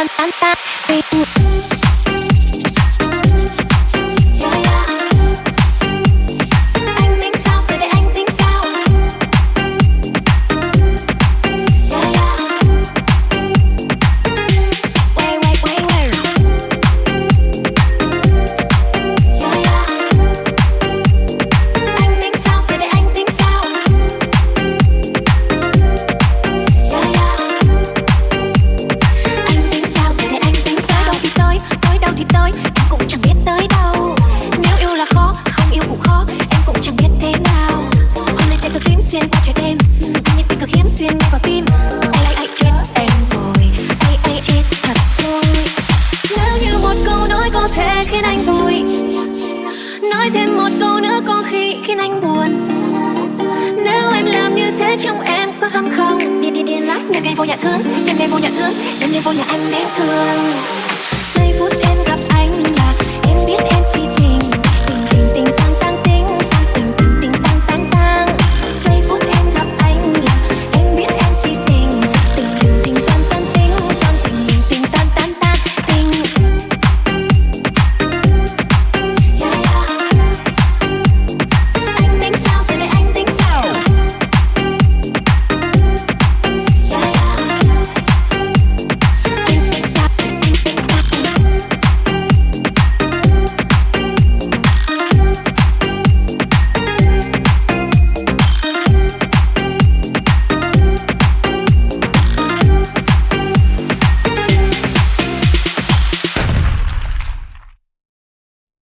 Tan tan Yeah, yeah. Anh tính sao rồi để anh tính sao? Yeah, yeah. Wait, wait, wait, wait. Yeah, yeah. Anh tính sao rồi để anh tính sao? Yeah, yeah. Anh tính sao rồi để anh tính sao? Đâu thì tới, tới đâu thì tới, em cũng chẳng biết tới đâu. Nếu yêu là khó, không yêu cũng khó, em cũng chẳng biết thế nào. Hôm nay tia cực tím xuyên qua trời đêm, anh như tia cực hiếm xuyên ngay vào tim. Ai ai ai chết em rồi, ai ai chết thật thôi. Nếu như một câu nói có thể khiến anh vui, nói thêm một câu nữa có khi khiến anh buồn. Nếu em làm như thế trong em có hâm không? Điên điên điên lắm, ngày ngày vô nhà thương, đêm đêm vô nhà thương, đêm đêm vô nhà anh đến thương. Giây phút em